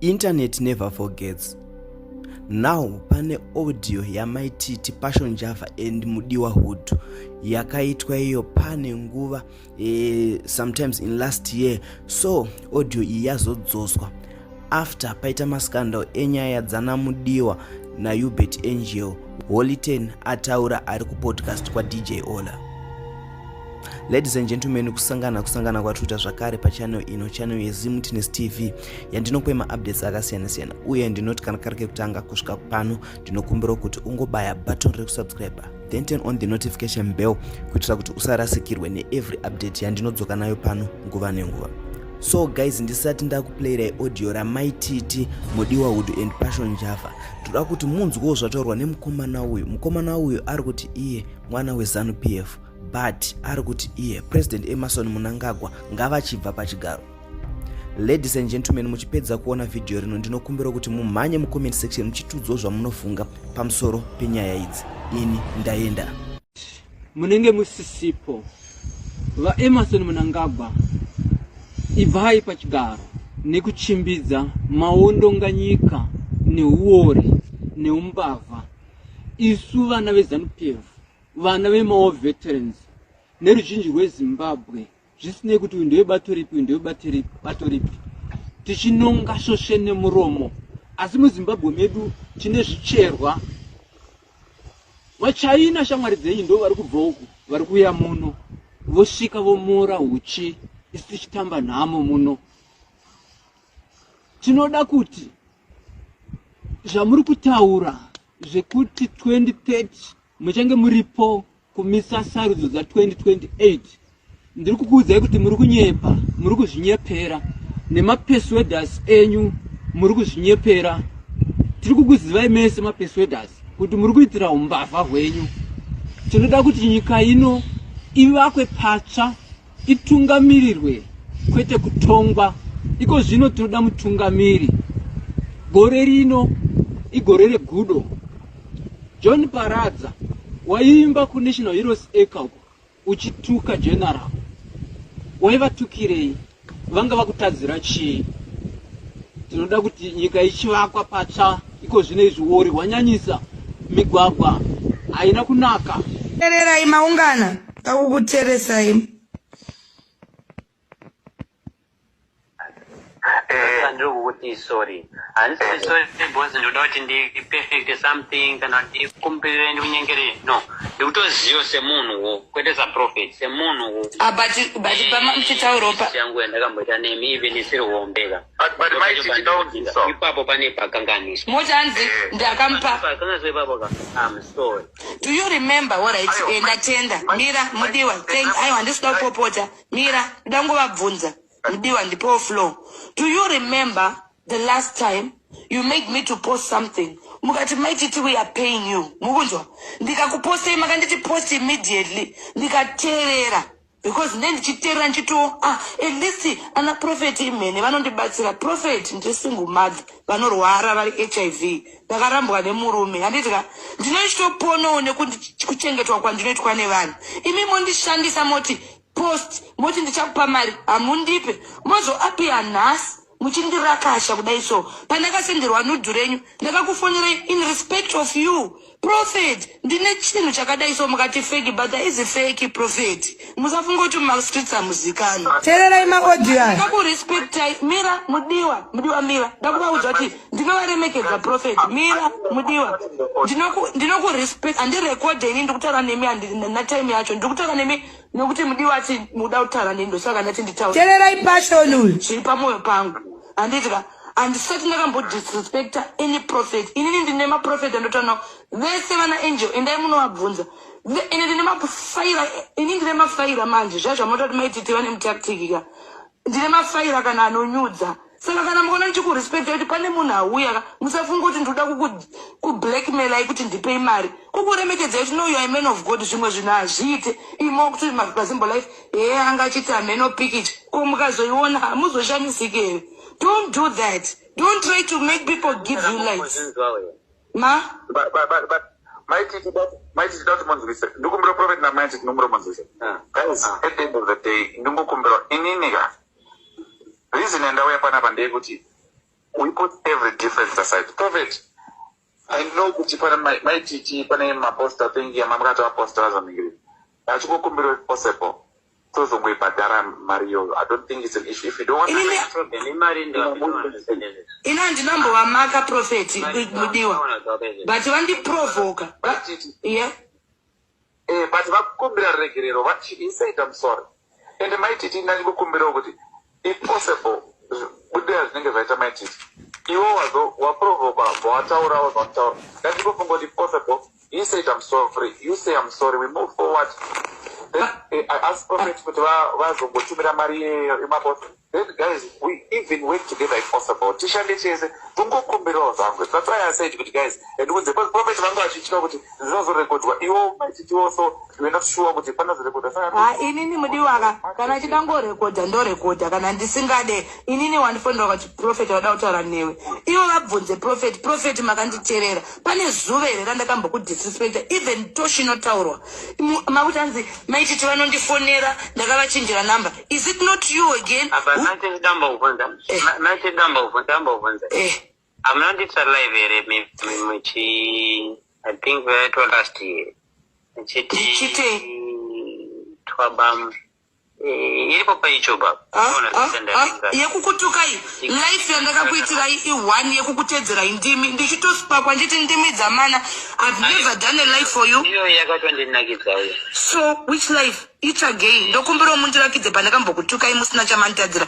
Internet never forgets. Now pane audio yaMai Titi, Passion Java and Mudiwa Hood yakaitwa iyo pane nguva sometimes in last year. So audio iyi yazodzoswa after paita mascandal enyaya dzana Mudiwa naUbert Angel. Holy Ten ataura ari kupodcast kwaDJ Ola. Ladies and gentlemen, kusangana kwatwitter zvakare pachannel ino, channel yeZimutines TV, yandinokupa maupdates akasiyana-siyana. Uye ndinoti kana kari kekutanga kusvika pano, ndinokumbira kuti ungobaya button rekusubscribe, then turn on the notification bell kuitira kuti usarasikirwe neevery update yandinodzoka nayo pano nguva nenguva. So guys, ndisati ndakuplayirai audio raMaititi, Mudiwa Hood and Passion Java, ndoda kuti munzwewo zvataurwa nemukomana uyu. Mukomana uyu ari kuti iye mwana weZANU PF, but ari kuti iye President Emmerson Mnangagwa ngavachibva pachigaro. Ladies and gentlemen, muchipedza kuona vhidhiyo rino, ndinokumbira kuti mumhanye mucomment section muchitiudzawo zvamunofunga pamusoro penyaya idzi. Ini ndaenda. Munenge musisipo. VaEmmerson Mnangagwa, ibvai pachigaro nekuchimbidza. Maondonga nyika neuori neumbavha. Isu vana veZANU PF, vana vemawar veterans neruzhinji rweZimbabwe, zvisinei kuti uyu ndewebato ripi, uyu ndewebato ripi, bato ripi, tichinonga svosve nemuromo. Asi muZimbabwe medu tine zvicherwa. VaChina, shamwari dzenyu, ndo vari kubva uku, vari kuuya muno, vosvika vomora uchi, isu tichitamba nhamo muno. Tinoda kuti zvamuri kutaura zvekuti 2030 muchange muripo kumisa sarudzo dza2028, ndiri kukuudzai kuti muri kunyepa, muri kuzvinyepera nemapersuaders enyu, muri kuzvinyepera. Tiri kukuzivai mese mapersuaders kuti muri kuitira umbavha hwenyu. Tinoda kuti nyika ino ivakwe patsva, itungamirirwe, kwete kutongwa. Iko zvino tinoda mutungamiri. Gore rino igore regudo. John Paradza, waiimba kuNational Heroes Acre uko uchituka general, waivatukirei? Vanga vakutadzira chii? Tinoda kuti nyika ichivakwa patsva. Iko zvino izvi uori hwanyanyisa, migwagwa haina kunaka. Tererai, maungana kakukuteresai. Ndiri kukuti sorry, handisi kuti sorry because ndinoda kuti ndiperfect something kana ndikumbirire, ndikunyengerere. No, ndikutoziva semunhuwo, kwete saprophet, semunhuwo. Ah, but pama muchitaurawo pa Yangu yandakamboita nemi, even isiri hombeka. But Maititi, ndaunzisa. Ipapo pane pakanganiswa. Moti hanzi ndakamupa. Pakanganiswa ipapo ka, I'm sorry. Do you remember? Alright. Aiwa, Ndatenda. Mira, Mudiwa, thank. Aiwa, handisi kuda kupopota. Mira, ndoda ngovabvunza. Mudiwa, ndipowo flow. Do you remember the last time you made me to post something, mukati, "Maititi, we are paying you"? Mukunzwa? Ndikakupostei, makanditi post immediately. Ndikateerera because nde ndichiteerera ndichitiwo, ah, at least ana prophet imhene vanondibatsira. Prophet, ndiri single mother, vanorwara, vari HIV, ndakarambwa nemurume, handiti ka? Ndinochitoponawo nekuchengetwa kwandinoitwa nevanhu. Imi mondishandisa, moti post, moti ndichakupa mari, hamundipe. Mozoapiya nhasi muchindirakasha kudai. So pandakasenderwa nude renyu, ndakakufonerai in respect of you, prophet, ndine chinhu chakadai. So mukati fake, but haizi fake, prophet. Musafunga kuti mumastreets hamuzikanwa. Teererai maaudio aya. Ndakakurespectai. Mira, Mudiwa, Mudiwa, mira. Ndakuvaudza kuti ndinovaremekedza, prophet. Mira, Mudiwa. Ndinokurespect. Handirekodhe ini ndikutaura nemi, natime yacho ndikutaura nemi nekuti Mudiwa ati muda kutaura neni, ndosaka ndati nditaura. Teererai Passion uyu. Zviri pamwoyo pangu, handiti ka? Handisati ndakambodisrespecta any prophet. Inini ndine maprofet andotaura navo vese, vana Angel, endai munovabvunza. Ini ndine mafaira, ini ndine mafaira manje. Zva zvamoita kuti Maititi vane mutactic ka, ndine mafaira kana anonyudza. Saka kana mukaona ndichikurespecta kuti pane munhu auya ka, musafunga kuti ndinoda kublackmailai kuti ndipei mari. Kukuremekedzai kuti no, you are a man of God. Zvimwe zvinhu hazviite imo kuti pazimbo life heye anga achiti hameno pikicha ko, mukazoiona hamuzoshamisiki here? Don't do that. Don't try to make people give you lights. Kuzvinzwa wewe. Ma But Maititi, da kuti munzwise. Ndikumbira prophet naMaititi, ndikumbira munzwise. Ah. Guys, at the end of the day, ndingokumbira inini ka. Reason yandauya panapa ndeyekuti we put every difference aside. Prophet, I know kuti pane maititi pane maposta thing yamakati vaposta vazoningiri vachingokumbira if possible tozongoibhadhara mari iyoyo. I don't think it's an issue if you don't want. Inini Problem imari ndio. Ini handinambovamaka, Prophet Mudiwa, but vandiprovoka. Maititi. Yeah. But vakukumbira regerero, he said, "I'm sorry." And Maititi, ndandikukumbirawo kuti if possible budira zvinenge zvaita. Maititi, iwo wazo waprovoka, wataurawo zvawataura. Ndandikufunga kuti if possible, he said, "I'm sorry," you say, "I'm sorry," we move forward. Then I ask Prophet kuti vazongotumira mari iyeyo imaposta. Then guys, we even work together if possible, tishande chese. Tungokumbirawo zvangu. That's why I said kuti guys, ndikunze Prophet vanga vachitya kuti zvinozorekodwa. Iwo Maititi also, we're not sure kuti panozorekodwa, saka Ha, inini Mudiwaka, kana chidangorekodha ndorekodha, kana ndisingade inini wandifonera kuti Prophet vada kutaura newe, ivo vabvunze Prophet. Prophet, makanditeerera pane zuva here randakambokudisrespecta? Even toshinotaurwa makuti anzi Maititi vanondifonera, ndakavachinjira namba. Is it not you again? Apa maititi, dambobvunza. Eh. Maititi, dambobvunza. Eh. Hamuna nditsa live here muchi, I think vaitwa last year, muchiti Ndichite? Twabam. Iripo paYouTube apo. Ah, Unoona ah, zvisenda ah, ringa. Yekukutukai life yandakakuitirai i1 yekukutedzerai ndimi ndichitospakwa nditi ndimi dzamana. I've never done a life for you. Iyo yakatondinakidza uyo. So which life each again? Ndokumbirawo mundirakidze pandakambokutukai musina chamanditadzira.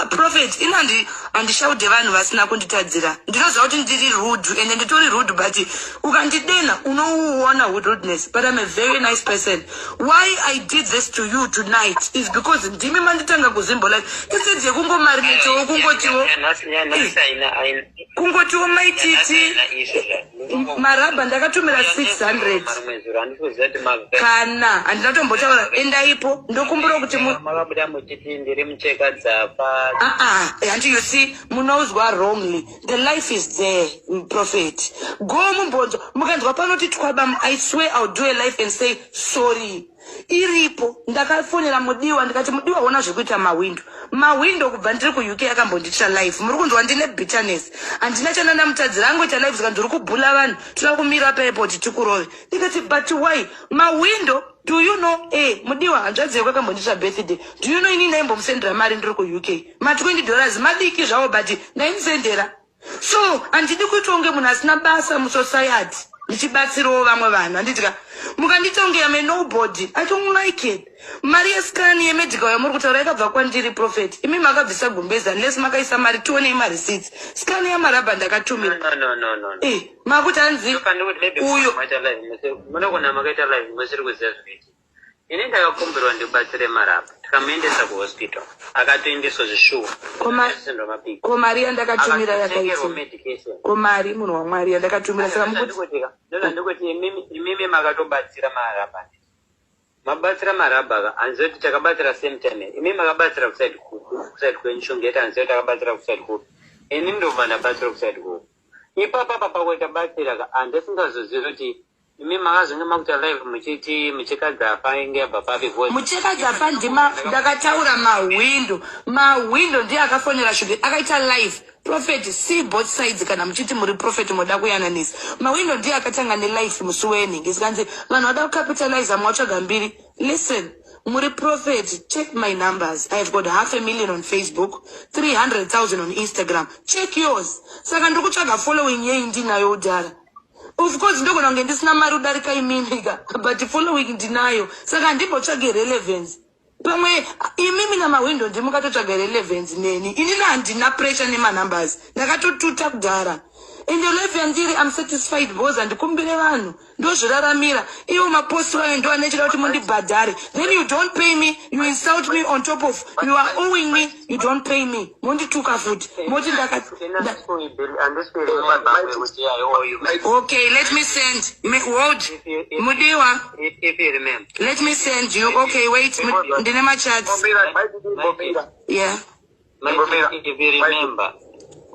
Prophet, ini handishaude vanhu vasina kunditadzira. Ndinoziva kuti ndiri rude, ende nditori rude, but ukandidena unouona rudeness, but I'm a very nice person. Why I did this to you tonight is because ndimi manditanga kuZimbo Live instead yekungomarinetiwo kungotiwo Yanhasi haina kungotiwo Maititi haina issue zvayo. Marabha ndakatumira 600. Marimwe zuro handikuziva kuti Kana handina tombotaura, endaipo, ndokumbura kuti makabuda muchiti ndiri mucheka dzafa. Ah, ah, hanti you see, munouzwa wrongly. The life is there, Prophet. Go mumbonzwa, mukanzwa panoti twabam, I swear I'll do a life and say sorry. Iripo. Ndakafonera Mudiwa ndikati, "Mudiwa, ona zvekuita Mahwindo." Mahwindo kubva ndiri kuUK akambonditira life. Muri kunzwa ndine bitterness? Handina chandandamutadzira. Angoita life saka ndiri kubhula vanhu, toda kumira paairport tikurove. Ndikati, "But why, Mahwindo?" Do you know, Mudiwa, hanzvadzi yako akambonditira birthday. Do you know ini ndaimbomusendera mari ndiri kuUK, ma20 dollars madiki zvavo, but ndaimusendera. So handidi kuitwa kunge munhu asina basa musociety ndichibatsirawo vamwe vanhu. Handitika mukandiita kunge am a nobody, I don't like it. Mari yescan yemedical yamuri kutaura yakabva kwandiri, Prophet. Imi makabvisa gumbezi, unless makaisa mari, tionei mareceipts. Scan yaMarabha ndakatumira. No, no, no, no, no. Makuti hanzi Pandikuti maybe uyo makaita live munogona makaita live musiri kuziva zvinoitika. Ini ndakakumbirwa ndibatsire Marabha, tikamuendesa kuhospital, akatoendeswa zvishuwa. Sendwa mapiki. Ko mari yandakatumira Akatotengerwa yakaiti medication. Ko mari, munhu waMwari, yandakatumira, saka mukuti Ndozvandikuti imimi makatobatsira Marabha, mabatsira Marabha ka. Hanziva kuti takabatsira same time. Imimi makabatsira kuside kuside kwenyu Shungeta, hanziva takabatsira kuside kupi. Ini ndobva ndabatsira kuside kupi ipapa papa tabatsira ka. Handisingazozivi kuti imi makazonge makuita live muchiti muchekadzafa inge yabva papi because Muchekadzafa ndima ndakataura Mahwindo. Mahwindo ndiye akafonera Shuge akaita live. Prophet, see both sides. Kana muchiti muri prophet moda kuyananisa, Mahwindo ndiye akatanga nelife musi wenhingi, sikanzi vanhu vada kucapitalize, mwatsvaga mbiri. Listen, muri prophet, check my numbers. I have got half a million on Facebook, 300,000 on Instagram. Check yours. Saka ndiri kutsvaga following yei ndinayo udhara? Of course ndogona kunge ndisina mari kudarika imimika, but following ndinayo. Saka handimbotsvage relevance. Pamwe imimi naMahwindo ndimukatotsvaga relevance neni. Inini handina pressure nemanumbers, ndakatotuta kudhara. Ende life yandiri, am satisfied because handikumbire vanhu, ndozviraramira. Iwo mapost ayo ndo anechida kuti mundibhadhare, then you don't pay me, you insult me on top of you are owing me. You don't pay me, mondituka futi, moti ndaka Handisi kuremember kuti I owe you. Okay, let me send me, hold, Mudiwa. If you remember. Let me send you. Okay, wait, ndine machats. Mbomira, Maititi, mbomira. Yeah. Mbomira. If you remember,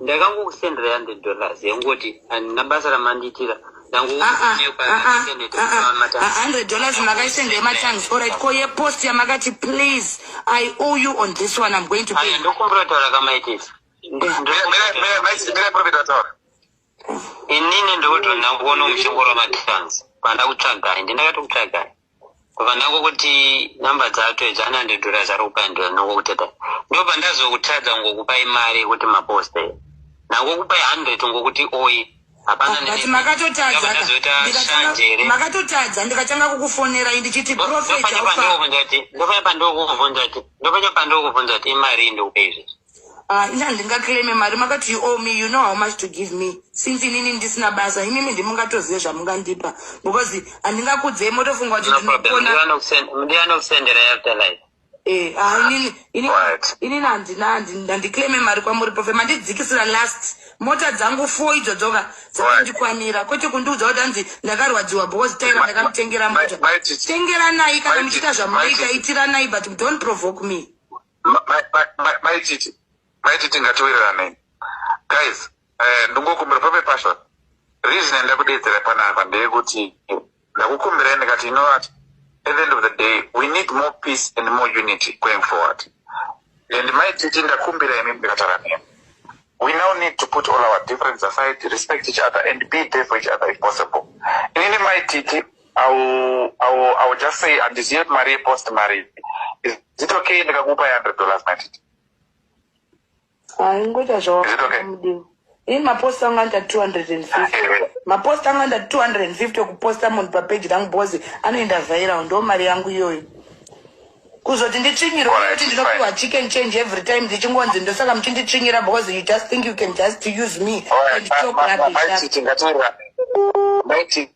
ndakangokusendera $100 yengoti handina basa ramandiitira. Ah, ah, ah, ah, ah, $100 makaisenda yematangs. Alright, ko yepost yamakati, "Please, I owe you on this one, I'm going to pay"? Ndokumbira kutaura kaMaititi. Mirai prophet vataura. Inini ndikuti ndangoona muchingoro matanzi pandakutsvagai, ndindakatokutsvagai kubva ndangokuti namba dzato idzi anandidhura zari kupandura ndongokuteta, ndobva ndazokutadza ngokupai mari yekuti maposte, ndangokupai 100 ngokuti oi hapana. But makatotadza ka. Ndazoita shanje here? Makatotadza, ndikatanga kukufonerai ndichiti, "Prophet, haufa." Ndopanya pandokubvunza kuti imari ndikupe izvezvi? Ah, ini handingaclaime mari. Makati you owe me, you know how much to give me. Since inini ndisina basa, inini ndimungatozive zvamungandipa, because handingakudzei motofunga kuti No problem. ndinopona. Ndiyanokusendera after life. Eh, ah, inini inini handina handiclaime mari kwamuri, prophet. Mandidzikisira last mota dzangu four idzodzoka dzakandikwanira, kwete kundiudza kuti hanzi ndakarwadziwa because taira ndakamutengera mota. Tengeranai kana muchiita zvamunoita, itiranai, but don't provoke me. Maititi, Maititi, ngatiwirirane guys. Ndingokumbira, Prophet Passion, reason yandakudedzera panapa ndeyekuti ndakukumbirai ndikati, you know what, at the end of the day we need more peace and more unity going forward. And Maititi, ndakumbira imi, ndikataura nemi, we now need to put all our difference aside, respect each other and be there for each other if possible. Inini Maititi, I will just say handizive mari yepost mari. Is it okay ndikakupa $100, Maititi? Haingoita. Is it okay? Zvamudiwa, ini mapost angu anoita 250, mapost angu anoita 250 okuposta munhu papeji rangu because anoenda viral. Ndo mari yangu iyoyo. Kuzoti nditsvinyirwe Alright, kuti ndinopiwa fine. chicken change every time, ndichingonzi ndosaka muchinditsvinyira because you just think you can just use me and talk rubbish. Maititi, ngatiwirirane. Maititi,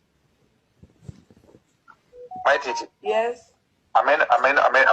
Maititi. Yes. Amen, amen, amen.